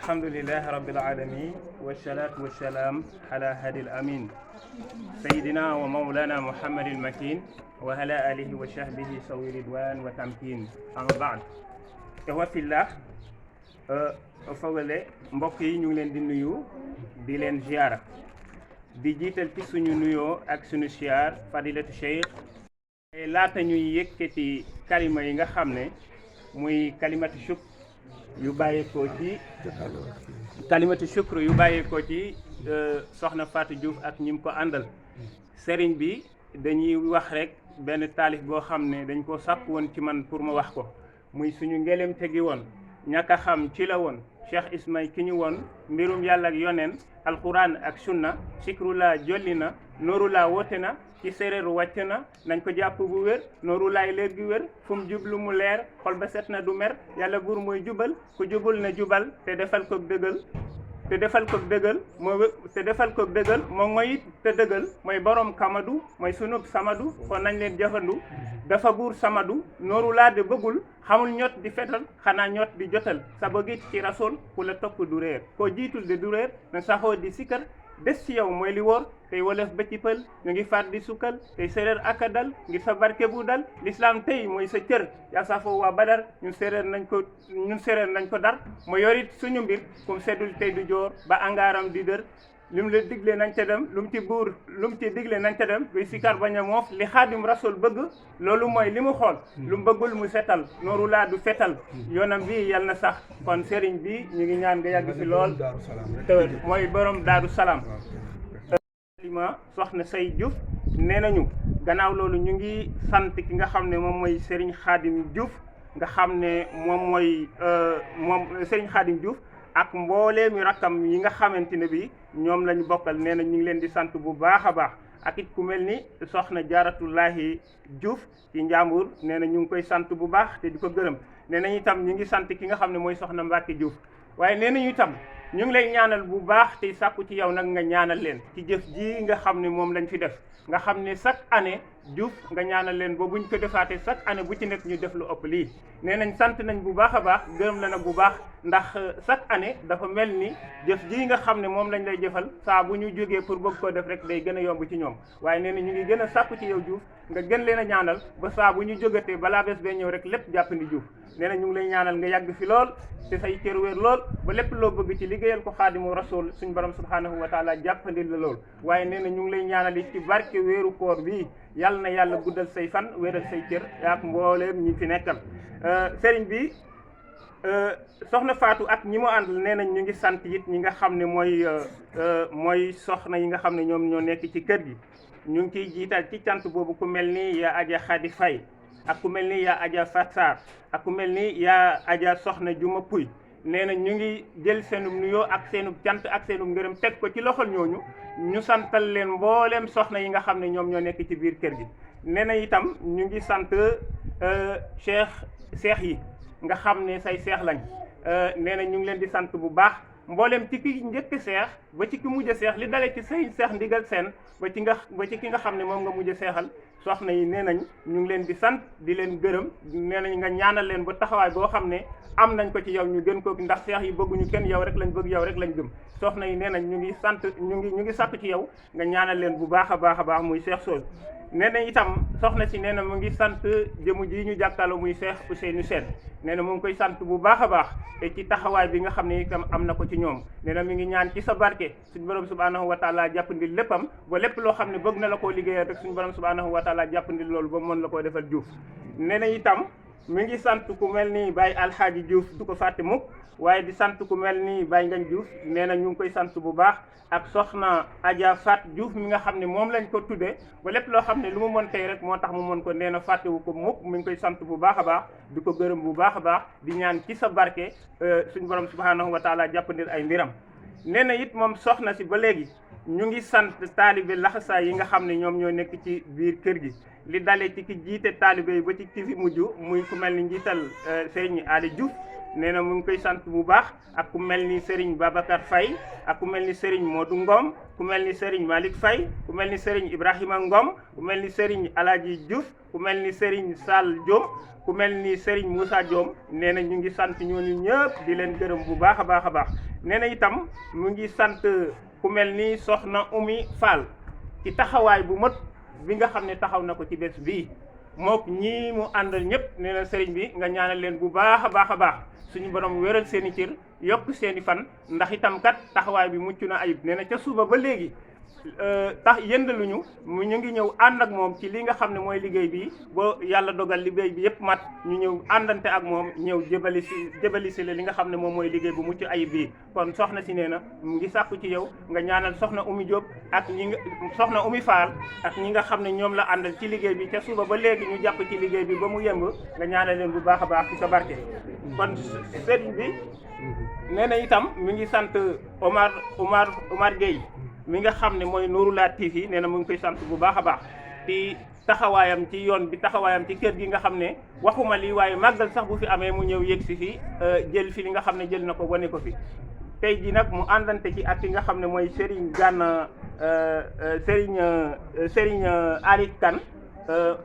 الحمد لله رب العالمين والصلاة والسلام على هادي الأمين سيدنا ومولانا محمد المكين وعلى آله وصحبه سوي رضوان وتمكين أما بعد إخوة في الله fogale mbokk yi ñu ngi leen di nuyu di leen ziara di jiital ci suñu nuyoo ak suñu ziar fadilatu cheikh laata ñuy yëkkati kalima yi nga xam ne muy kalimatu shukr yu bàyyeekoo ci soxna Fatou Diouf ak ñim ko àndal sëriñ bi dañuy wax rek benn taalif boo xam ne dañ ko sàkk woon ci man pour ma wax ko muy suñu ngelem tegi woon ñàkk a xam ci la woon Cheikh Ismaïl ki ñu woon mbirum yàlla ak yoneen alquran ak sunna sikrullah jolli na noorulaa woote na ci séeréer wàcc na nañ ko jàpp bu wér noorulaay leer gi wér fu mu jublu mu leer xol ba set na du mer yàlla buur mooy jubal ku jubul na jubal te defal ko dëggal moo ngoyit te dëggal mooy borom kamadu mooy sunub samadu kon nañ leen jëfandu dafa buur samadu nooru laa de bëggul xamul ñot di fetal xanaa ñot di jotal sa bëggit ci rasool ku la topp du réer koo jiitul de du réer na saxoo di sikkar des ci yow mooy li wóor tey wolof ba ci pël ñu ngi faat di sukkal tey séeréer ak a dal ngir sa barke bu dal l'islam tey mooy sa cër yaa safoo waa badar ñun séeréer nañ ko dar ma yorit suñu mbir kum seddul tey du joor ba angaaram di dër lu mu la digle nañ ca dem lu mu ci digle nañ ca dem buy sikar bañ a moof li xaadim rasul bëgg loolu mooy li mu xool lu mu bëggul mu setal nooru laa du fetal yoonam bi yal na sax kon sëriñ bi ñu ngi ñaan nga yàgg fi lool te mooy borom daaru salaam lima soxna say Diouf nee nañu gannaaw loolu ñu ngi sant ki nga xam ne moom mooy sëriñ Xaadim Diouf nga xam ne moom sëriñ Xaadim Diouf ak mbooleemi rakkam yi nga xamante ne bi ñoom lañu bokkal nee na ñu ngi leen di sant bu baax a baax ak it ku mel ni soxna Jaaratullaahi Diouf ci Njàmbur nee na ñu ngi koy sant bu baax te di ko gërëm nee nañu itam ñu ngi sant ki nga xam ne mooy soxna Mbacke Diouf waaye nee nañu itam ñu ngi lay ñaanal bu baax te sàkku ci yow nag nga ñaanal leen ci jëf ji nga xam ne moom lañ fi def nga xam ne chaque année Diouf nga ñaanal leen ba buñ ko defaatee chaque année bu ci nekk ñu def lu ëpp lii nee nañ sant nañ bu baax a baax gërëm la nag bu baax ndax chaque année dafa mel ni jëf ji nga xam ne moom lañ lay jëfal saa bu ñu jógee pour bëgg koo def rek day gën a yomb ci ñoom waaye nee na ñu ngi gën a sàkku ci yow Diouf nga gën leen a ñaanal ba saa bu ñu jógatee balaa bés bee ñëw rek lépp jàppandi Diouf nee na ñu ngi lay ñaanal nga yàgg fi lool te say cër wér lool ba lépp loo bëgg ci liggéeyal ko xaadimu rasul suñ borom subhanahu wa taala jàppandi la lool waaye nee na ñu ngi lay ñaanal ci barke weeru koor bii yàlla na yàlla guddal say fan wéral say cër ak mbooleem ñi fi nekkal sëriñ bi soxna Fatou ak ñi mu àndal nee nañ ñu ngi sant it ñi nga xam ne mooy soxna yi nga xam ne ñoom ñoo nekk ci kër gi ñu ngi ciy jiital ci cant boobu ku mel ni yaa Aja Khady Faye ak ku mel ni yaa Aja Fatsar ak ku mel ni yaa Aja Soxna Juma Puy nee na ñu ngi jël seenub nuyoo ak seenub cant ak seenub ngërëm teg ko ci loxol ñooñu ñu santal leen mbooleem soxna yi nga xam ne ñoom ñoo nekk ci biir kër gi nee na itam ñu ngi sant seex yi nga xam ne say seex lañ nee na ñu ngi leen di sant bu baax mboolem ci ki njëkk seex ba ci ki mujj seex li dale ci say seex ndigal seen ba ci ki nga xam ne moom nga mujj seexal soxna yi nee nañ ñu ngi leen di sant di leen gërëm nee nañ nga ñaanal leen ba taxawaay boo xam ne am nañ ko ci yow ñu gën ko ndax seex yi bëgguñu kenn yow rek lañ bëgg yow rek lañ gëm soxna yi nee nañ ñu ngi sant ñu ngi sàkk ci yow nga ñaanal leen bu baax a baax muy seex sool nee na itam soxna si nee na mu ngi sant jëmu ji ñu jàkkaarloo muy Cheikh Ousseynou Sène nee na mu ngi koy sant bu baax a baax te ci taxawaay bi nga xam ne itam am na ko ci ñoom nee na mi ngi ñaan ci sa barke suñu borom subhanahu wa taala jàppandi léppam ba lépp loo xam ne bëgg na la koo liggéeyal rek suñu borom subhanahu wa taala jàppandi loolu ba mën la koo defal Diouf nee na itam mi ngi sant ku mel ni Baye Alxaaji Diouf du ko fàtte mukk waaye di sant ku mel ni Baye Ngañ Diouf nee na ñu ngi koy sant bu baax ak soxna Adja Fat Diouf mi nga xam ne moom lañ ko tuddee ba lépp loo xam ne lu mu mën tey rek moo tax mu mën ko nee na fàttewu ko mukk mi ngi koy sant bu baax a baax di ko gërëm bu baax a baax di ñaan ci sa barke suñu borom subhanahu wa taala jàppandir ay mbiram nee na it moom soxna si ba léegi ñu ngi sant taalibe laxasaay yi nga xam ne ñoom ñoo nekk ci biir kër gi li dalee ci ki jiite taalibe yi ba ci ki fi mujj muy ku mel ni njiital Serigne Ali Diouf nee na mu ngi koy sant bu baax ak ku mel ni Serigne Babacar Faye ak ku mel ni Serigne Modou Ngom ku mel ni Serigne Malick Faye ku mel ni Serigne Ibrahima Ngom ku mel ni Serigne Aladji Diouf ku mel ni Serigne Sall Diom ku mel ni Serigne Moussa Diom nee na ñu ngi sant ñooñu ñëpp di leen gërëm bu baax a baax a baax nee na itam mu ngi sant ku mel ni soxna Oumy Fall ci taxawaay bu mot bi nga xam ne taxaw na ko ci bés bii mook ñii mu àndal ñëpp nee na sëriñ bi nga ñaanal leen bu baax a baax a baax suñu borom wéral seen i cër yokk seen i fan ndax itam kat taxawaay bi mucc na ayib nee na ca suba ba léegi tax yëndaluñu mu ñu ngi ñëw ànd ak moom ci li nga xam ne mooy liggéey bi ba yàlla dogal liggéey bi yëpp mat ñu ñëw àndante ak moom ñëw jëbali si la li nga xam ne moom mooy liggéey bu mucc ayib bii kon soxna si nee na mu ngi sàkku ci yow nga ñaanal soxna Oumy Diop ak soxna Oumy Fall ak ñi nga xam ne ñoom la àndal ci liggéey bi ca suba ba léegi ñu jàpp ci liggéey bi ba mu yemb nga ñaanal leen bu baax a baax ci sa barke kon sëriñ bi nee na itam mi ngi sant Omar Gueye mi nga xam ne mooy Nouroullah TV nee na mu ngi koy sant bu baax a baax ci taxawaayam ci yoon bi taxawaayam ci kër gi nga xam ne waxuma lii waaye màggal sax bu fi amee mu ñëw yëg si fi jël fi li nga xam ne jël na ko wane ko fi tey ji nag mu àndante ci ak ki nga xam ne mooy Serigne Gana Serigne Arif Kane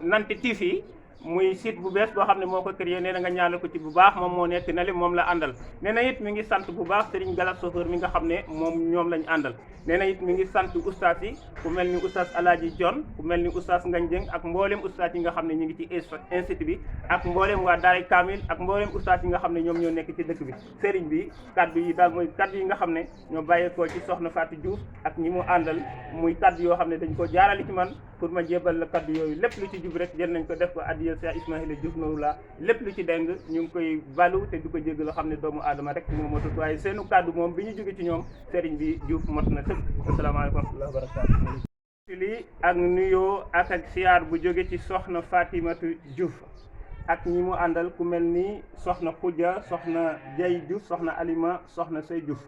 Nante TV muy site bu bees boo xam ne moo ko créé nee na nga ñaanal ko ci bu baax moom moo nekk na li moom la àndal nee na it mi ngi sant bu baax Serigne Galas Sofer mi nga xam ne moom ñoom lañ àndal nee na it mi ngi sant oustaz yi ku mel ni oustaz Alaaji John ku mel ni oustaz Ngagne Dieng ak mboolem oustaz yi nga xam ne ñu ngi ci institut bi ak mboolem waa Daara Kamil ak mboolem oustaz yi nga xam ne ñoom ñoo nekk ci dëkk bi Serigne bi kaddu yi daal mooy kaddu yi nga xam ne ñoo bàyyeekoo ci soxna Fatou Diouf ak ñi mu àndal muy kaddu yoo xam ne dañ ko jaarale ci man pour ma jébal la kaddu yooyu lépp lu ci jub rek jël nañ ko def ko addiya Cheikh Ismaïla Diouf Nouroullah lépp lu ci deng ñu ngi koy balu te du ko jégg loo xam ne doomu aadama rek moo motut waaye seenu kaddu moom bi ñu jóge ci ñoom Serigne bi Diouf mot na sëpp asalaamaaleykum wa rahmatulah wa barakaatu lii ak nuyoo ak siyaar bu jóge ci soxna Fatimatu Diouf ak ñi mu àndal ku mel ni soxna Khoudia soxna Dieye Diouf soxna Alima soxna Sey Diouf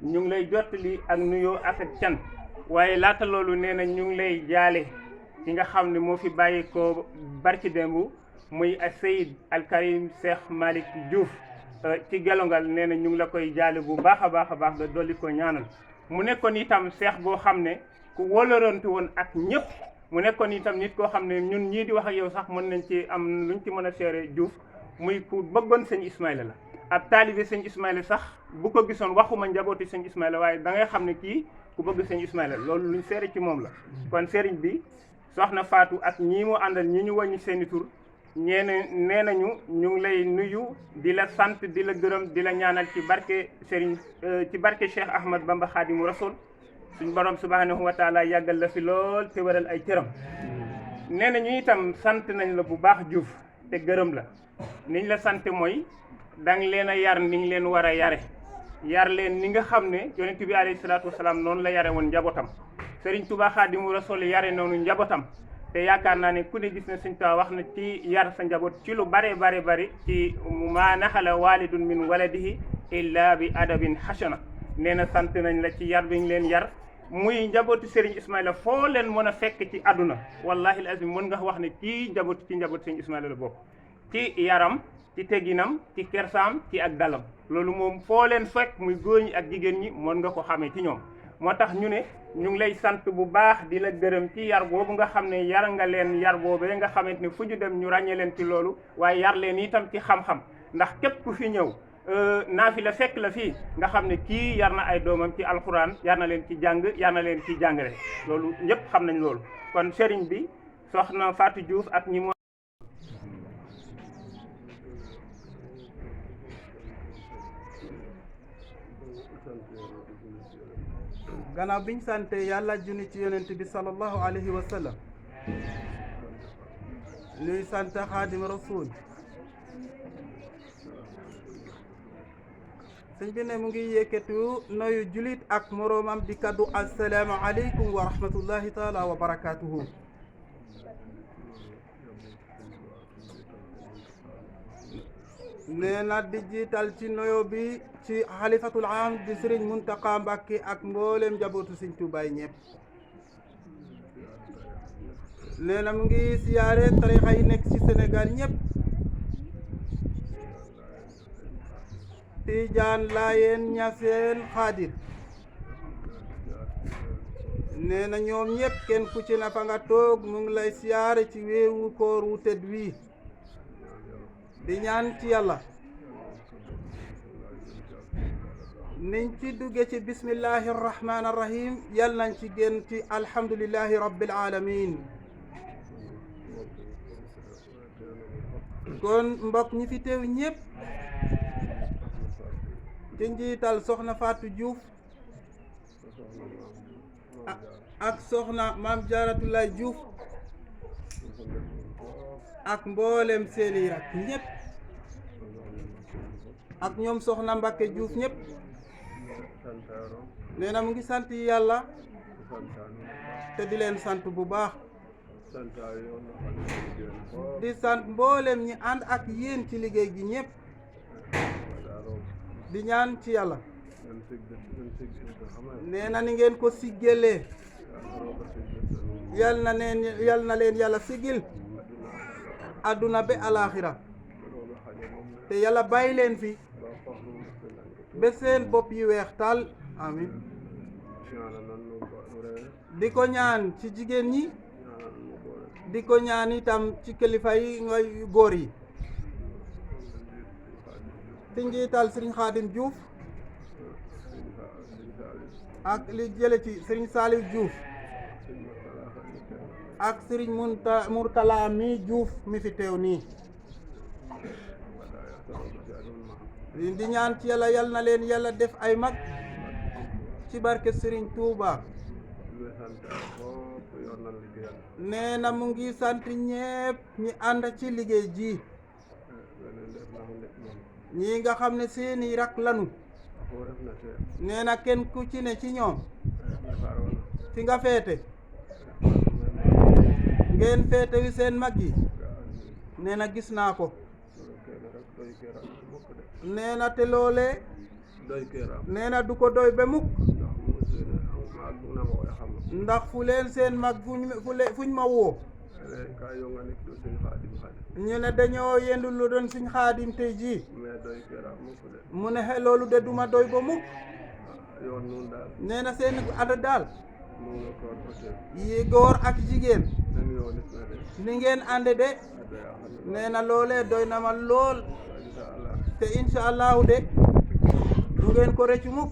ñu ngi lay jottali ak nuyoo ak can waaye laata loolu nee na ñu ngi lay jaale ki nga xam ne moo fi bàyyi ko barki démb muy Seyid Al Karim Cheikh Malick Diouf ci gelongal nee na ñu ngi la koy jaale bu baax a baax a baax nga dolli ko ñaanal mu nekkoon itam seex boo xam ne ku wóolorante woon ak ñëpp mu nekkoon itam nit koo xam ne ñun ñii di wax ak yow sax mën nañ ci am luñ ci mën a seere Diouf muy ku bëggoon sëñ Ismaïla la ab taalibe sëñ Ismaïla sax bu ko gisoon waxuma njabooti sëñ Ismaïla waaye da ngay xam ne kii ku bëgg sëñ Ismaïla loolu luñ seere ci moom la kon sëriñ bi soxna Fatou ak ñii mu àndal ñi ñu wàññi seeni tur nee nañu ñu ngi lay nuyu di la sant di la gërëm di la ñaanal ci barke Serigne ci barke Cheikh Ahmad Bamba Khadimu Rasul suñu borom subhanahu wa taala yàggal la fi lool te waral ay cëram nee nañu itam sant nañ la bu baax Diouf te gërëm la niñ la sant mooy danga leen a yar ni ñu leen war a yare yar leen ni nga xam ne yonent bi alayhi salaatu wasalaam noonu la yare woon njabootam Serigne Touba Khadimu Rasul yare noonu njabootam te yaakaar naa ne ku ne gis na Sëñ Tuubaa wax na ci yar sa njaboot ci lu bare ci maa naxala walidun min waladihi illa bi adabin hasana nee na sant nañ la ci yar bi ñu leen yar muy njabootu Serigne Ismaïla foo leen mën a fekk ci àdduna wallahi al azim mën nga wax ne ci njaboot Serigne Ismaïla la bokk ci yaram ci tegginam ci kersaam ci ak dalam loolu moom foo leen fekk muy góor ñi ak jigéen ñi mën nga ko xamee ci ñoom moo tax ñu ne ñu ngi lay sant bu baax di la gërëm ci yar boobu nga xam ne yar nga leen yar boobee nga xamante ne fu ñu dem ñu ràññee leen ci loolu waaye yar leen itam ci xam-xam ndax képp ku fi ñëw naa fi la fekk la fii nga xam ne kii yar na ay doomam ci alxuraan yar na leen ci jàng yar na leen ci jàngale loolu ñëpp xam nañ loolu kon sëriñ bi soxna Fatou Diouf ak ñi mu gannaaw biñ sante yàlla junni ci yonent bi sallallahu alayhi wa sallam nuy sant xaadim rasul sëñ bi ne mu ngi yëkkatu noyu julit ak moroomam di kaddu assalaamu aleykum wa rahmatullahi taala wa barakatuhu nee na di jiital ci noyo bi ci xalifatul am di Serigne Mountakha Mbacké ak mboolem njabootu Serigne Touba ñëpp nee na mu ngi siyaare tarixa yi nekk ci Sénégal ñëpp Tijaan Laayeen Ñaseen Xaadir nee na ñoom ñëpp kenn ku ci na fa nga toog mu ngi lay siyaare ci weeru koor wu tedd wii di ñaan ci yàlla niñ ci dugge ci bismillahi arrahmani arrahim yal nañ ci génn ci alhamdulillahi rabbil alamin kon mbokk ñi fi teew ñëpp ci njiital soxna Fatou Diouf ak soxna Maam Jaaratulaay Diouf ak mboolem seeni rak ñëpp ak ñoom soxna Mbacke Diouf ñëpp nee na mu ngi sant yàlla te di leen sant bu baax di sant mboolem ñi ànd ak yéen ci liggéey gi ñëpp di ñaan ci yàlla nee na ni ngeen ko siggelee yal na leen yàlla siggil àdduna be alaaxira te yàlla bàyyi leen fi ba seen bopp yi weex taal amin di ko ñaan ci jigéen ñi di ko ñaan itam ci kilifa yi ngay góor yi ci njiital Serigne Khadim Diouf ak li jële ci Serigne Saliou Diouf ak Serigne Mourtala mi Diouf mi fi teew nii di ñaan ci yàlla yal na leen yàlla def ay mag ci barke Serigne Touba nee na mu ngi sant ñépp ñi ànd ci liggéey ji ñi nga xam ne seeni rak lanu nee na kenn ku ci ne ci ñoom fi nga féete ngeen féete wi seen mag yi nee na gis naa ko nee na te loolee nee na du ko doy ba mukk ndax fu leen seen mag fuñ ma woo ñu ne dañoo yendu lu doon Sëñ Xaadim tey jii mu ne xe loolu de duma doy ba mukk nee na seen ànd daal yi góor ak jigéen ni ngeen ànde de nee na loolee doy na ma lool te insha allahu de du ngeen ko rëccu mukk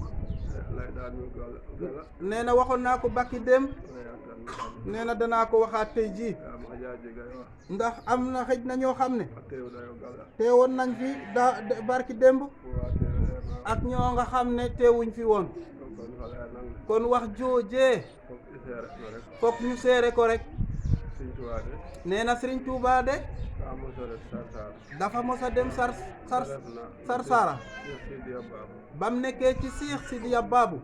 nee na waxoon naa ko bakki dem nee na danaa ko waxaat tey jii ndax am na xëj na ñoo xam ne teewoon nañ fi barki démb ak ñoo nga xam ne teewuñ fi woon kon wax joojee fokk ñu seere ko rek nee na Serigne Touba de dafa mos a dem Sarsara bam nekkee ci Cheikh Sidiya Babou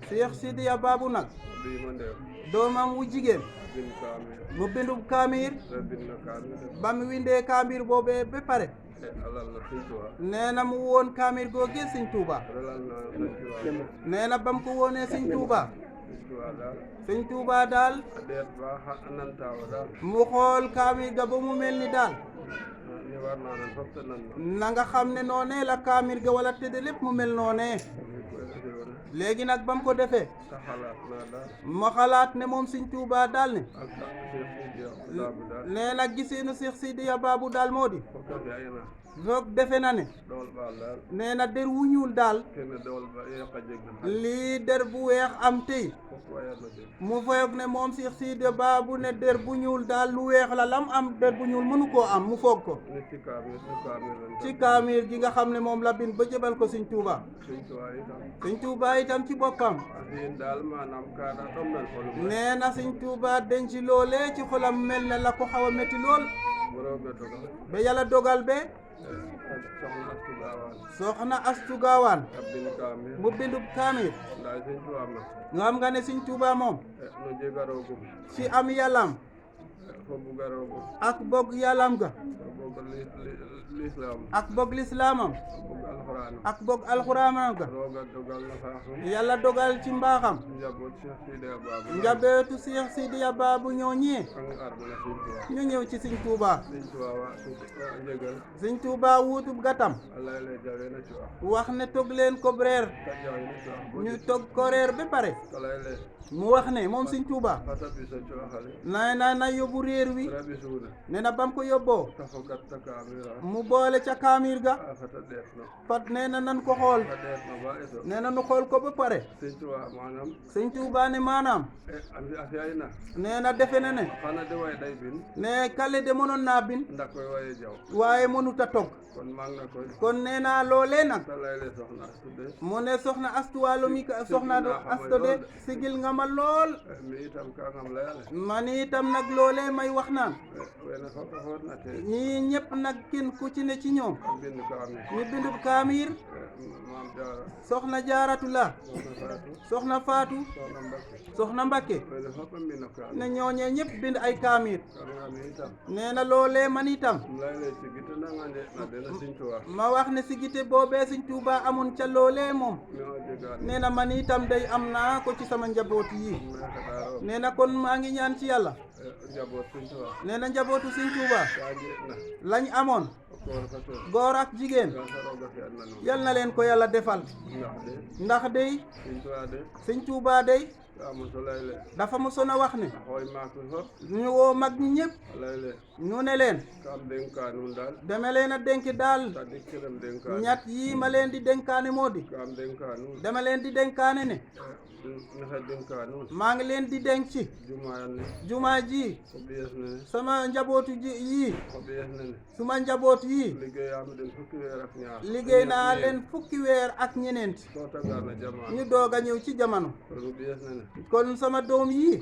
Cheikh Sidiya Babou nag doomam wu jigéen mu bindu kaamir ba mu windee kaamir boobee ba pare nee na mu woon kaamir googee Sëñ Tuuba nee na bam ko woonee Sëñ Tuuba Sëñ Tuuba daal mu xool kaamir ga ba mu mel ni daal na nga xam ne noonee la kaamir ga wala tëdd lépp mu mel noonee léegi nag bam ko defee ma xalaat ne moom Sëñ Tuuba daal ne nee na giseenu Cheikh Sidiya Babou daal moo di soog defe na ne nee na der wu ñuul daal lii der bu weex am tey mu foog ne moom Cheikh Sidiya Babou ne der bu ñuul daal lu weex la lam am der bu ñuul mënu koo am mu foog ko ci kaamir gi nga xam ne moom la bind ba jëbal ko Sëñ Tuuba Sëñ Tuuba itam ci boppam nee na Sëñ Tuuba denc loolee ci xolam mel ne la ko xaw a métti lool ba yàlla dogal be soxna Astu Gaawaan mu bindub kaamir nga xam nga ne Sëñ Tuuba moom ci am yàllam ak bog yàllam ga ak bog lislaamam ak bog alxuraanam ga yàlla dogal ci mbaaxam njabootu Cheikh Sidiya Babou ñoo ñee ñu ñëw ci Sëñ Tuuba Sëñ Tuuba wuutub gatam wax ne tog leen ko reer ñu tog ko reer ba pare mu wax ne moom Sëñ Tuuba na yóbbu réer wi ne na bam ko yóbboo mu boole ca kaamir ga fat nee na nan ko xool nee na nu xool ko ba pare Sëñ Tuuba ne maanaam nee na defe na ne ne kale de mënoon naa bin waaye mënut a togg kon nee na loolee nag mu ne soxna astuwaalo mi soxna asto de sigil nga ma lool man itam nag loolee may wax naan ñii ñëpp nag kenn ku ci ne ci ñoom ñu bindub kaamir soxna jaaratu la soxna faatu soxna Mbakke ne ñooñee ñëpp bind ay kaamir nee na loolee man itam ma wax ne si gite boobee Sëñ Tuuba amoon ca loolee moom nee na man itam day am naa ko ci sama njaboot yi nee na kon maa ngi ñaan ci yàlla nee na njabootu Sëñ Tuuba lañ amoon góor ak jigéen yal na leen ko yàlla defal ndax day Sëñ Tuuba day dafa mosoon a wax ne ñu woo mag ñi ñëpp ñu ne leen dama leen a dénk daal ñett yi ma leen di dénkaane moo di dama leen di dénkaane ne maa ngi leen di dénk ci jumaa ji sama njabootu ji yii suma njaboot yii liggéey naa leen fukki weer ak ñeneent ñu doog a ñëw ci jamono kon sama doom yii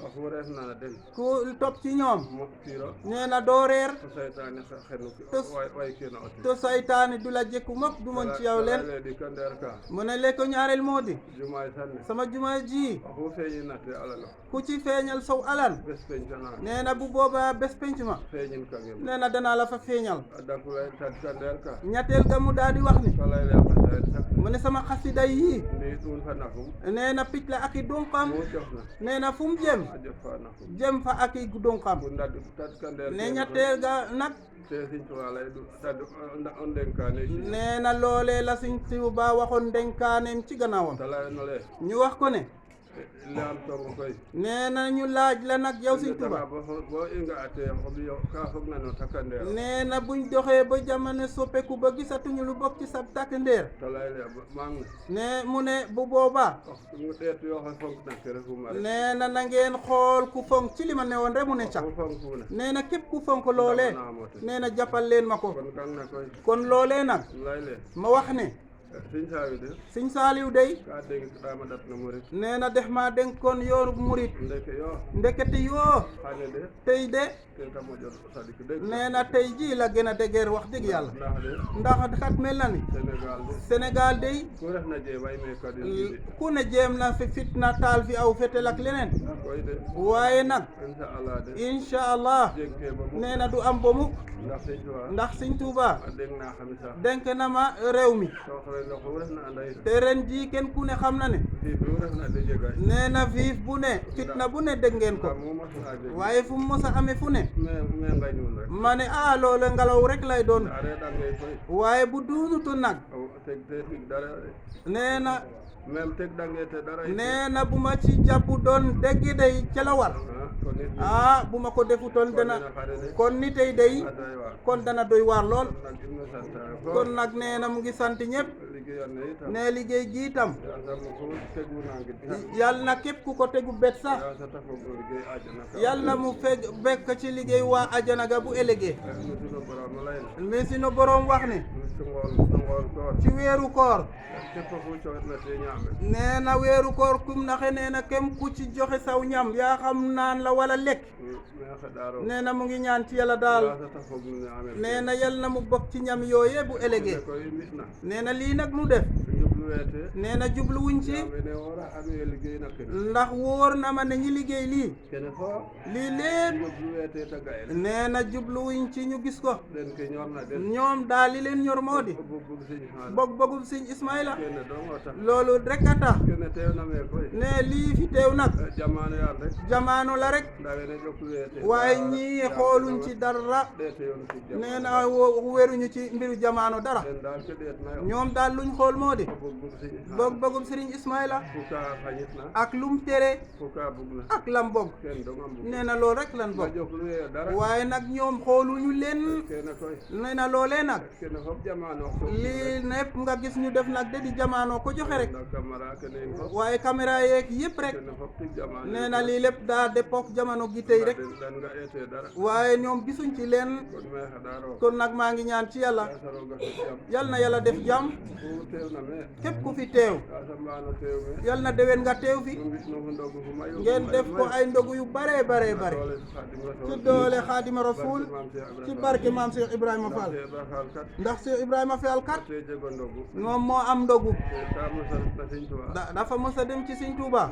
ku topp ci ñoom nee na doo reer to saytaane du la jekku mukk du mën ci yow leen mu ne lekko ñaareel moo di sama jumaa ji ku ci feeñal sow alal nee na bu boobaa bés penc ma nee na danaa la fa feeñal ñetteel ga mu daal di wax ni mu ne sama xasida yii nee na picc la ak i dunqam nee na fu mu jëm fa ak i dunqam ne ñetteel ga nag nee na loolee la Sëñ Tuuba waxoon ndenkaaneem ci gannaawam ñu wax ko ne nee na ñu laaj la nag yow Sëñ Tuuba nee na buñ doxee ba jamono soppeeku ba gisatuñu lu bokk ci sa takk ndeer ne mu ne bu boobaa nee na na ngeen xool ku fonk ci li ma ne woon rek mu ne cax nee na képp ku fonk loolee nee na jàppal leen ma ko kon loolee nag ma wax ne Sëñ Saaliw dey nee na def maa dénkoon yoonu murit ndekete yoo tey de nee na tey jii la gën a dëgër wax dëgg yàlla ndax kat mel na ni Sénégal dey ku ne jéem na fi fitna taal fi aw fetel ak leneen waaye nag incha allah nee na du am ba mukk ndax Sëñ Tuuba dénk na ma réew mi te ren jii kenn ku ne xam na ne nee na viif bu ne fitna bu ne dégg ngeen ko waaye fu mu mos a amee fu ne ma ne loolu ngelaw rek lay doon waaye bu duunutu nag nee na nee na bu ma ci jàpp doon dégg day ca la war bu ma ko defutoon dana kon ni tey day kon dana doy waar lool kon nag nee na mu ngi sant ñëpp ne liggéey gi itam yal na képp ku ko tegu bet sax yal na mu bekk ci liggéey waa ajana ga bu ëllëgee mais si no boroom wax ne ci weeru koor nee na weeru koor kum naxe nee na kem ku ci joxe saw ñam yaa xam naan la wala lekk nee na mu ngi ñaan ci yàlla daal nee na yal na mu bokk ci ñam yooye bu ëllëgee nee na lii nag nu def nee na jubluwuñ ci ndax wóor na ma ne ñi liggéey lii lépp nee na jubluwuñ ci ñu gis ko ñoom daal li leen ñor moo di bëgg sëñ Ismaila loolu rek a tax ne lii fi teew nag jamaano la rek waaye ñii xooluñ ci dara nee na wéruñu ci mbiru jamaano dara ñoom daal luñ xool moo di bëggum sëriñ Ismaila ak lum tere ak lam bëgg nee na loolu rek lan bëgg waaye nag ñoom xooluñu leen nee na loolee nag lii nepp nga gis ñu def nag de di jamaano ko joxe rek waaye caméra yeeg yëpp rek nee na lii lépp daa déppook jamono gi tey rek waaye ñoom gisuñ ci leen kon nag maa ngi ñaan ci yàlla yal na yàlla def jàmm képp ku fi teew yal na déwén nga teew fi ngeen def ko ay ndogu yu bare bare bare ci doole Xaadima Rasul ci barke maam Cheikh Ibrahima Fall ndax Cheikh Ibrahima Fall kat moom moo am ndogu dafa mës a dem ci Sëñ Tuuba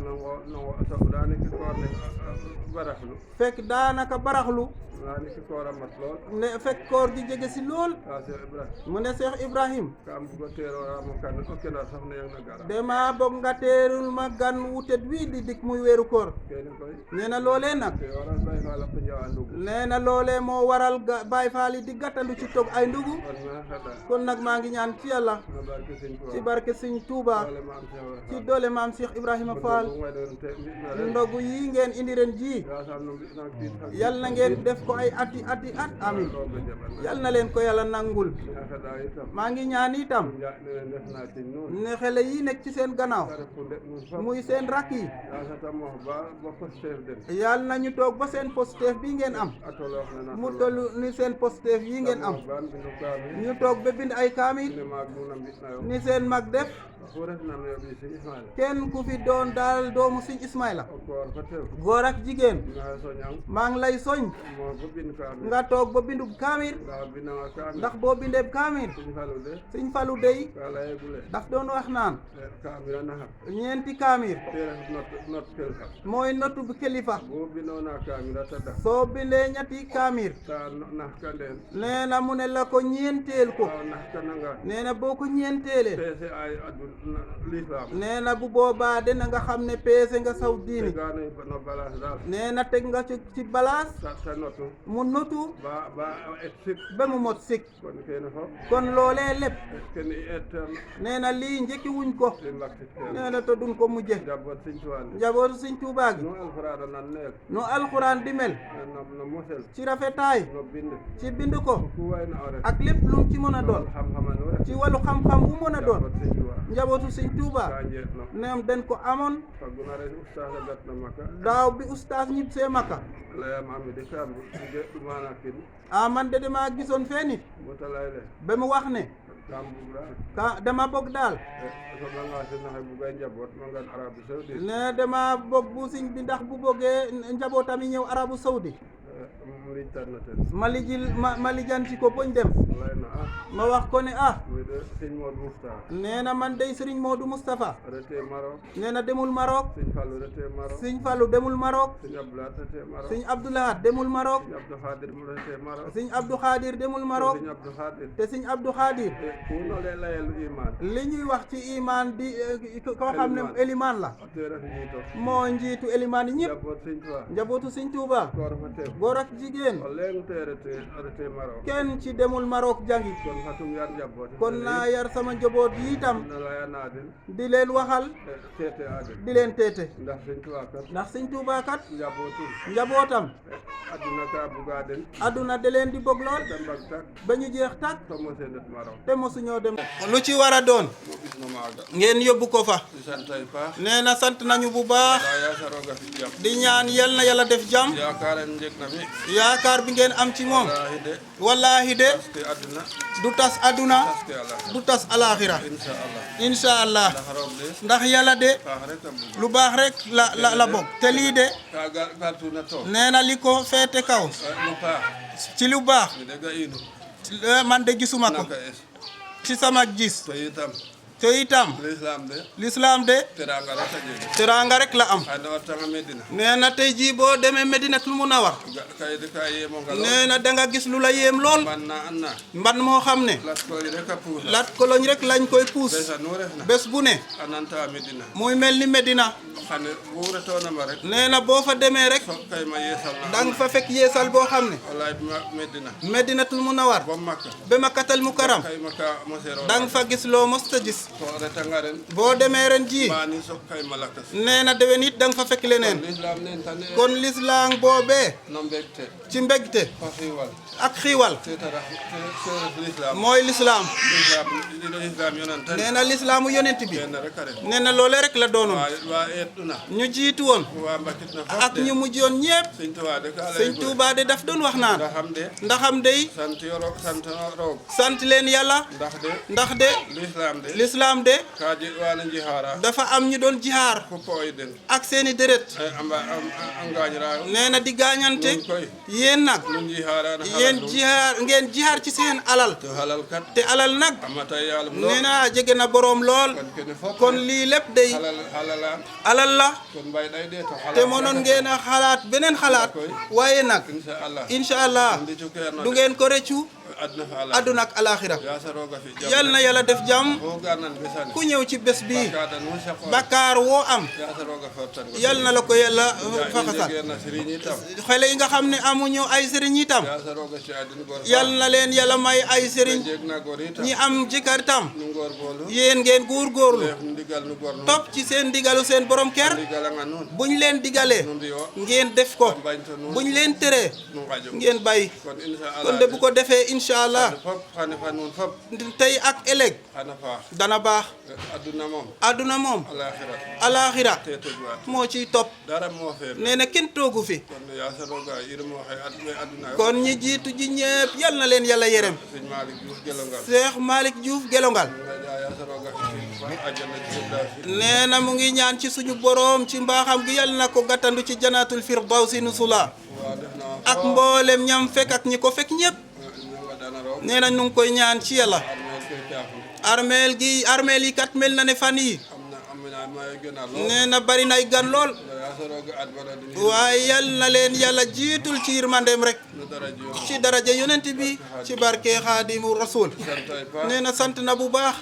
fekk daanaka baraxlu ne fekk koor gi jege si lool mu ne Cheikh Ibrahim dama bëgg nga teerul ma gan wutet wii di dik muy weeru koor nee na loolee nag nee na loolee moo waral Baay Faal yi di gàttandu ci togg ay ndugu kon nag maa ngi ñaan ci yàlla ci barke Sëñ Tuuba ci doole maam Cheikh Ibrahima Fall ndogu yi ngeen indi ren ji yal na ngeen def ko ay ati at amin yal na leen ko yàlla nangul maa ngi ñaan itam ne xale yi nekk ci seen gannaaw muy seen rakk yi yal na ñu toog ba seen posteef bi ngeen am mu toll ni seen posteef yi ngeen am ñu toog ba bind ay kaamil ni seen mag def kenn ku fi doon daal doomu Sëñ Ismaila góor ak jigéen maa ngi lay soñ nga toog ba bindu kaamir ndax boo bindee kaamir Sëñ Fallu dey daf doon wax naan ñeenti kaamir mooy notu bu kilifa soo bindee ñetti kaamir nee na mu ne la ko ñeenteel ko nee na boo ko ñeenteelee nee na bu boobaa dina nga xam ne peese nga saw diini nee na teg nga ci balaas mu notu ba mu mot sik kon loolee lépp nee na lii njëkki wuñ ko nee na te duñ ko mujje njabootu Sëñ Tuubaa gi nu alxuraan di mel ci rafetaay ci bind ko ak lépp lu ci mën a doon ci wàllu xam-xam bu mën a doon njabootu Sëñ Tuubaa neem den ko amoon daaw bi ustaas ñib see Makka man de dama gisoon fee nit ba mu wax ne dama bëgg daal ne dama bëgg bu sëñ bi ndax bu bëggee njabootam yi ñëw Arabu Saudi ma lijanti ko boñ dem ma wax ko ne nee na man day Sëriñ Moodu Mustafa nee na demul Maroc Sëñ Fallu demul Maroc Sëñ Abdoulahat demul Maroc Sëñ Abdou Khadir demul Maroc te Sëñ Abdou Khadir li ñuy wax ci iman di koo xam ne eliman la moo njiitu eliman yi ñëpp njabootu Sëñ Tuuba góor ak jigéen kenn ci demul Maroc jangi kon naa yar sama njaboot yi itam di leen waxal di leen teete ndax Sëñ Tuuba kat njabootam adduna da leen di bëgg lool ba ñu jeex tàkk te mosuñoo dem lu ci war a doon ngeen yóbbu ko fa nee na sant nañu bu baax di ñaan yal na yàlla def jàmm yaakaar bi ngeen am ci moom wallaahi de du tas aduna du tas alaaxira insha allah ndax yàlla de lu baax rek la bokk te lii de nee na li ko feete kaw ci lu baax man de gisuma ko ci sama gis te itam l'islam de teraanga rek la am nee na tey jii boo demee Medinatul Munawwar nee na da nga gis lu la yéem lool mban moo xam ne lat koloñ rek lañ koy puus bés bu ne muy mel ni Medina nee na boo fa demee rek da nga fa fekk yeesal boo xam ne Medinatul Munawwar ba Makkatal Mukarram da nga fa gis loo mos ta gis boo demee ren jii nee na déwén it da nga fa fekk leneen kon l'islam boobee ci mbégte ak xiiwal mooy l'islam nee na l'islaamu yonent bi nee na loole rek la doonoon ñu jiitu woon ak ñu mujjoon ñépp sëñ Tuubaa de daf doon wax naan ndaxam dey sant leen yàlla ndax de l'islam de dafa am ñu doon jihaar ak seeni deret nee na di gaañante yéen nag ngeen jihaar ci seen alal te alal nag nee na jege na boroom lool kon lii lépp day alal la te mënoon ngeen a xalaat beneen xalaat waaye nag incha allah du ngeen ko rëccu aduna ak alaxira yal na yàlla def jàmm ku ñëw ci bés bi bakkaar woo am yal na la ko yàlla faxasal xale yi nga xam ne amuñu ay sëriñ itam yal na leen yàlla may ay sëriñ ñi am jëkkër itam yéen ngeen góorgóorlu topp ci seen digalu seen borom kër buñ leen digalee ngeen def ko buñ leen teree ngeen bàyyi kon de bu ko defee incha allah tey ak ëllëg dana baax adduna moom alaxira moo ciy topp nee na kenn toogu fi kon ñi jiitu ji ñépp yal na leen yàlla yërëm Cheikh Malick Diouf Gelongal nee na mu ngi ñaan ci suñu boroom ci mbaaxam gi yal na ko gàttandu ci janaatul firdawsi nusula ak mboolem ñam fekk ak ñi ko fekk ñépp nee na ñu ngi koy ñaan ci yàlla armeel yi kat mel na ne fan yi nee na bari nay gan lool waaye yal na leen yàlla jiitul ci yërmandeem rek ci daraja yonent bi ci barke Xaadimu Rasuul nee na sant na bu baax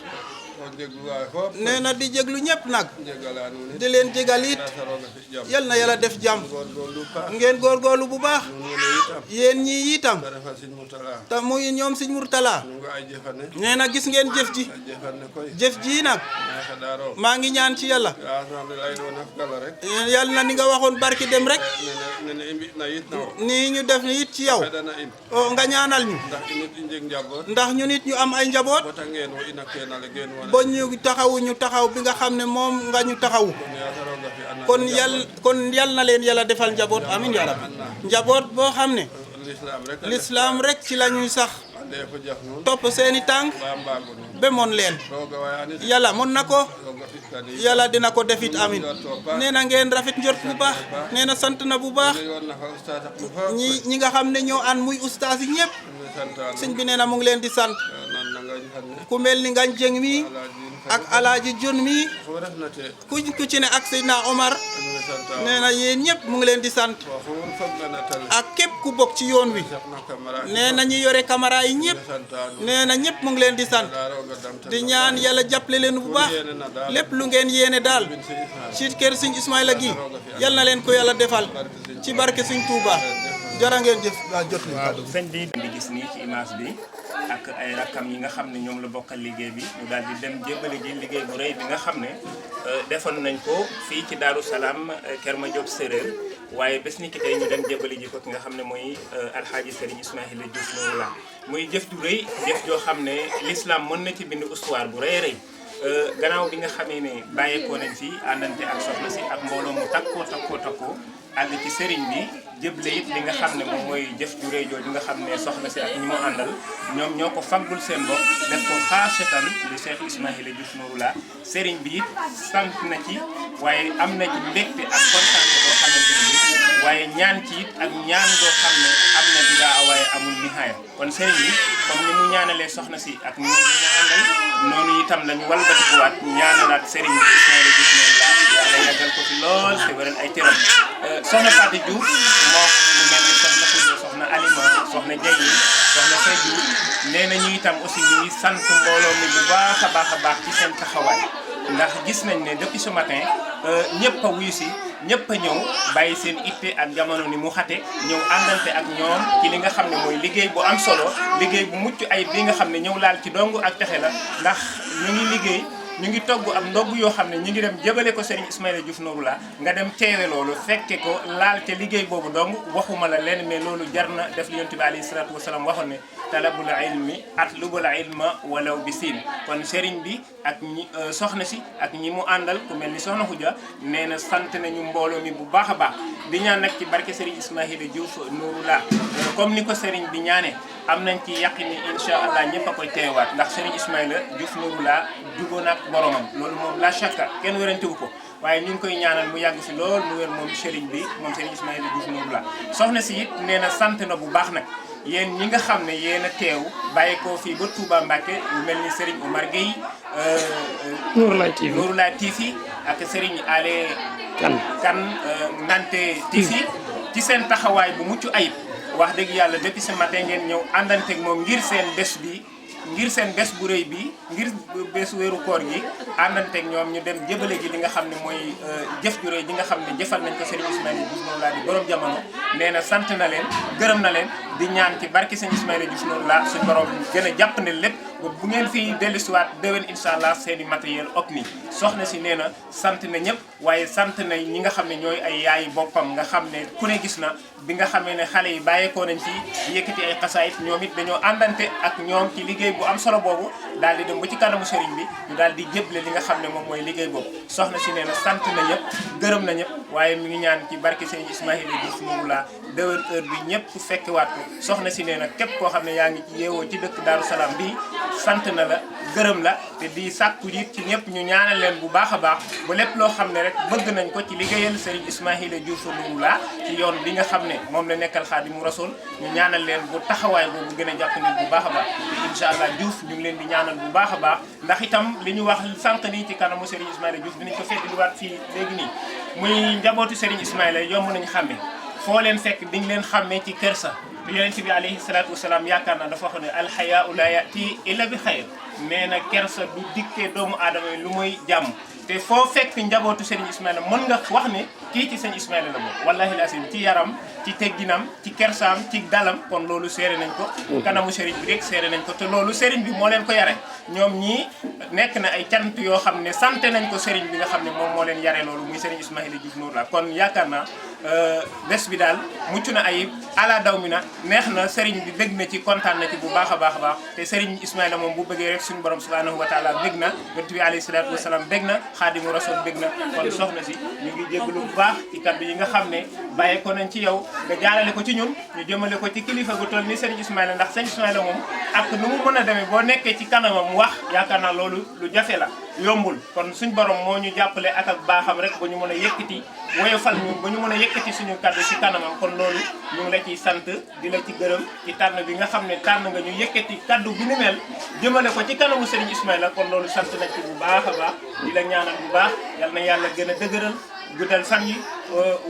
nee na di jéglu ñëpp nag di leen jégal it yal na yàlla def jàmm ngeen góorgóorlu bu baax yéen ñi itam te muy ñoom Sëñ Murtala nee na gis ngeen jëf ji nag maa ngi ñaan ci yàlla yal na ni nga waxoon barki dem rek nii ñu def ni it ci yow nga ñaanal ñu ndax ñu nit ñu am ay njaboot ba ñu taxaw bi nga xam ne moom nga ñu taxawu kon yal na leen yàlla defal njaboot amin ya rabbi njaboot boo xam ne l'islam rek ci la ñuy sax topp seeni tànk ba mon leen yàlla mën na ko yàlla dina ko defit amin nee na ngeen rafet njort bu baax nee na sant na bu baax ñi nga xam ne ñoo an muy ustaas yi ñëpp sëñ bi nee na mu ngi leen di sant ku mel ni Ngañ Jeng mi ak Alaaji Jon mi ku ci ne ak Seydina Omar nee na yéen ñëpp mu ngi leen di sant ak képp ku bokk ci yoon wi nee na ñi yore caméra yi ñëpp nee na ñëpp mu ngi leen di sant di ñaan yàlla jàppale leen bu baax lépp lu ngeen yéene daal ci kër Sëñ Ismaïla gi yal na leen ko yàlla defal ci barke Sëñ Touba jërë ngeen jëf waa jot li sëñ bi di gis nii ci image bi ak ay rakkam yi nga xam ne ñoom la bokkal liggéey bi ñu daal di dem jébbali ji liggéey bu rëy bi nga xam ne defoon nañ ko fii ci Daaru Salaam Kër Madiop Séréer waaye bés ni ki tey ñu dem jébbali ji ko ki nga xam ne mooy alxaaji Serigne Ismaïla Diouf Nouroullah muy jëf ju rëy jëf joo xam ne l'islam mën na ci bind histoire bu rëy rëy gannaaw bi nga xamee ne bàyyeekoo nañ fi àndante ak soxna si ak mbooloo mu takkoo àgg ci sëriñ bi jëble it li nga xam ne moom mooy jëf ju rëy jooju nga xam ne soxna si ak ñi mu àndal ñoom ñoo ko fagul seen bopp def ko xaasatan li Cheikh Ismaïla Diouf Nouroullah sëriñ bi it sant na ci waaye am na ci mbégte ak kontaan boo xamante ne bi waaye ñaan ci it ak ñaan goo xam ne am na bidaa waaye amul nihaaya kon sëriñ bi comme ni mu ñaanalee soxna si ak ni mu àndal noonu itam lañu walbatikuwaat ñaanalaat sëriñ bi Ismaïla Diouf Nouroullah yàlla yàggal ko fi lool te wéral ay tiram soxna Fatou Diouf moo ku mel ni soxna Khoudia soxna Alima soxna Diaye soxna Seydou nee na ñu itam aussi ñu ngi sant mbooloo mi bu baax a baax ci seen taxawaay ndax gis nañ ne depuis ce matin ñëpp a wuyu si ñëpp a ñëw bàyyi seen itte ak jamono ni mu xate ñëw àndante ak ñoom ci li nga xam ne mooy liggéey bu am solo liggéey bu mucc ay bi nga xam ne ñëw laal ci dong ak texe la ndax ñu ngi liggéey ñu ngi togg am ndogg yoo xam ne ñu ngi dem jëbale ko Serigne Ismaïla Diouf Nouroullah nga dem teewe loolu fekke ko laal ca liggéey boobu dong waxuma la leen mais loolu jar na def li yonent bi alayhi salaatu wasalaam waxoon ne talabul ilmi atlubul ilma walaw bi siin kon Serigne bi ak ñi soxna si ak ñi mu àndal ku mel ni soxna Khoudia nee na sant nañu mbooloo mi bu baax a baax di ñaan nag ci barke Serigne Ismaïla Diouf Nouroullah comme ni ko Serigne bi ñaane am nañ ci yaqin ni incha allah ñëpp a koy teewaat ndax Serigne Ismaïla Diouf Nouroullah jubóo na ak boromam loolu moom la shakka kenn wérantewu ko waaye ñu ngi koy ñaanal mu yàgg fi lool mu wér moom Serigne bi moom Serigne Ismaïla Diouf Nouroullah soxna si it nee na sant na bu baax nag yéen ñi nga xam ne yéen a teew bàyyi ko fii ba Touba Mbacké lu mel ni Serigne Oumar Gueye Nouroullah TV ak Serigne Ale Kan Nante TV ci seen taxawaay bu mucc ayib wax dëgg yàlla depuis ce matin ngeen ñëw àndanteeg moom ngir seen bés bi ngir seen bés bu rëy bi ngir bés weeru koor gi àndanteeg ñoom ñu dem jëbale ji li nga xam ne mooy jëf ju rëy ji nga xam ne jëfal nañ ko Serigne Ismaïla Diouf Nouroullah di borom jamono nee na sant na leen gërëm na leen di ñaan ci barke Serigne Ismaïla Diouf Nouroullah suñu borom gën a jàpp ne lépp bu ngeen fi dellusiwaat déwén incha allah seen i matériel ok ni soxna si nee na sant na ñëpp waaye sant na ñi nga xam ne ñooy ay yaayi boppam nga xam ne ku ne gis na bi nga xamee ne xale yi bàyyeekoo nañ fi yëkkati ay xasaayit ñoom it dañoo àndante ak ñoom ci liggéey bu am solo boobu daal di dem ba ci kanamu sëriñ bi ñu daal di jéble li nga xam ne moom mooy liggéey boobu soxna si nee na sant na ñëpp gërëm na ñëpp waaye mi ngi ñaan ci barke Serigne Ismaïla Diouf Nouroullah déwén heure bi ñëpp fekkewaat ko soxna si nee na képp koo xam ne yaa ngi ci yeewoo ci dëkk Daaru Salaam bii sant na la gërëm la te di sàkku it ci ñëpp ñu ñaanal leen bu baax a baax ba lépp loo xam ne rek bëgg nañ ko ci liggéeyal Serigne Ismaïla Diouf Nouroullah ci yoon bi nga xam ne moom la nekkal Xaadimu Rasuul ñu ñaanal leen bu taxawaay boobu gën a jàpp nit bu baax a baax te incha allah Diouf ñu ngi leen di ñaanal bu baax a baax ndax itam li ñu wax sànq nii ci kanamu Serigne Ismaïla Diouf dinañ ko feddliwaat fii léegi nii muy njabootu Serigne Ismaïla yomb nañ xàmme foo leen fekk diñ leen xàmmee ci kersa te yonent bi alayhi salaatu wasalaam yaakaar naa dafa wax ne alxayaau la yati illa bi xayr nee na kersa du dikkee doomu aadama yi lu muy jàmm te foo fekk njabootu Serigne Ismaïla mën nga wax ne kii ci Serigne Ismaïla la bokk wallahi asim ci yaram ci tegginam ci kersaam ci dalam kon loolu seere nañ ko kanamu Serigne bi rek seere nañ ko te loolu Serigne bi moo leen ko yare ñoom ñii nekk na ay cant yoo xam ne sant nañ ko Serigne bi nga xam ne moom moo leen yare loolu muy Serigne Ismaïla Diouf Nouroullah kon yaakaar naa bés bi daal mucc na ayib ala daw mi na neex na Serigne bi bég na ci kontaan na ci bu baax a baax a baax te Serigne Ismaïla moom bu bëggee rek suñu borom subhanahu wa taala bég na yonent bi alayhi salaatu wasalaam bég na Xaadimu Rasuul bég na kon soxna si ñu ngi jégalu bu baax ci kaddu yi nga xam ne bàyyee ko nañ ci yow nga jaarale ko ci ñun ñu jëmale ko ci kilifa gu toll ni Serigne Ismaïla ndax Serigne Ismaïla moom ak nu mu mën a demee boo nekkee ci kanamam wax yaakaar naa loolu lu jafe la yombul kon suñ borom moo ñu jàppale ak baaxam rek ba ñu mën a yëkkati woyofal ñu ba ñu mën a yëkkati suñu kaddu ci kanamam kon loolu ñu ngi la ciy sant di la ci gërëm ci tànn bi nga xam ne tànn nga ñu yëkkati kaddu bi ni mel jëmale ko ci kanamu Serigne Ismaïla kon loolu sant nañ ci bu baax a baax di la ñaanal bu baax yal na yàlla gën a dëgëral guddal fan yi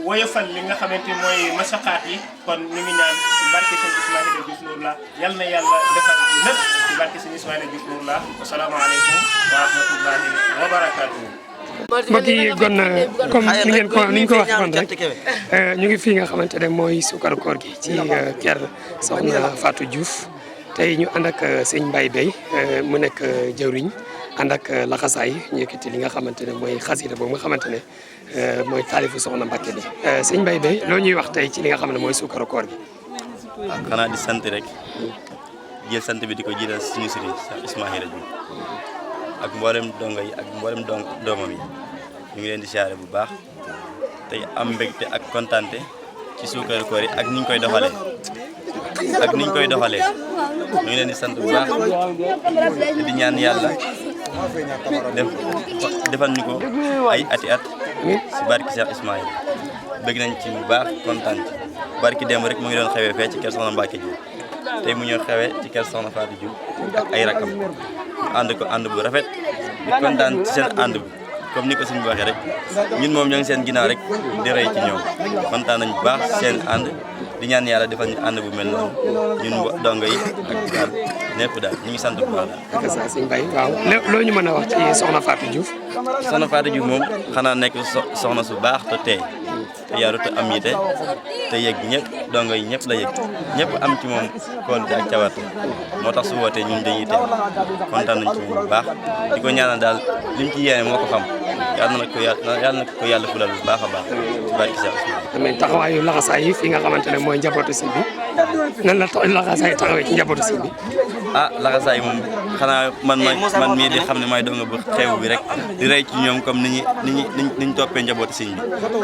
woyofal li nga xamante mooy masaqaat yi kon ñu ngi ñaan ci barke Serigne Ismaïla Diouf Nouroullah yal na yàlla defal lépp ci barke Serigne Ismaïla Diouf Nouroullah asalaamaaleykum wa rahmatullahi wa barakaatuhu. mbokk yi kon comme ni ñu ko waxee woon rek ñu ngi fii nga xamante ne mooy suukaru koor gi ci kër soxna Fatou Diouf tey ñu ànd ak sëñ Mbaye Bey mu nekk jëwriñ ànd ak laxasaay ñu yëkkati li nga xamante ne mooy xasida boobu nga xamante ne mooy taalifu soxna Mbacke bi sëñ Mbaye Bey loo ñuy wax tey ci li nga xam ne mooy suukaru koor gi. waaw xanaa di sant rek jël sant bi di ko jiital suñu sëriñ Ismaïla Diouf ak mboolem dongo yi ak mboolem doomam yi ñu ngi leen di siyaare bu baax tey am mbégte ak kontante ci suukaru koor yi ak ni ñu koy doxalee ñu ngi leen di sant bu baax te di ñaan yàlla defal ñu ko ay ati at si barke Cheikh Ismaïla bëgg nañ ci bu baax kontaan ci barki démb rek mu ngi doon xewee fee ci kër Soxna Mbacke Diouf tey mu ñëw xewee ci kër Soxna Fatou Diouf ak ay rakam ànd ko ànd bu rafet di kontaan ci seen ànd bi comme ni ko suñu waxee rek ñun moom ñoo ngi seen ginnaaw rek di rey ci ñoom kontaan nañ bu baax seen ànd di ñaan yàlla defal ñu ànd bu mel noonu ñun dongo yi ak daal ñëpp daal ñu ngi sant bu baax daal. ak sa sëñ Baye waaw loo ñu mën a wax ci soxna Fatou Diouf. soxna Fatou Diouf moom xanaa nekk soxna su baax te tey te yaru te am yite te yëg ñëpp dongo yi ñëpp la yëg ñëpp am ci moom kóolute ak cawarte moo tax su wootee ñun dañuy teel kontaan nañ ci moom bu baax di ko ñaanal daal li mu ci yéene moo ko xam yàlla na ko yàlla fulal bu baax a baax ci barki Cheikh Ousmane. amiin taxawaayu laxasaay yi fi nga xamante ne mooy njabootu si bi nan la laxasaay taxawee ci njabootu si bi. ah laxasaay moom xanaa man mii di xam ne may donga bu xew bi rek di rey ci ñoom comme ni ñu toppee njabootu sëñ bi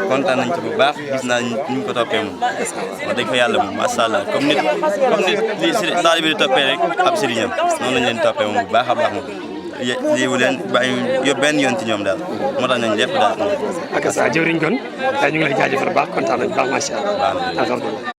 kontaan nañ ci bu baax gis naa ni ñu ko toppee moom wax dëgg fa yàlla moom macha allah comme nit li taalibe di toppee rek ab sëriñam noonu lañ leen toppee moom bu baax a baax moom lii wu leen bàyyi benn yoon ci ñoom daal moo tax nañ lépp daal. ak sa jëwriñ kon ñu ngi lay jaajëfal bu baax kontaan nañ bu baax macha allah alhamdulilah.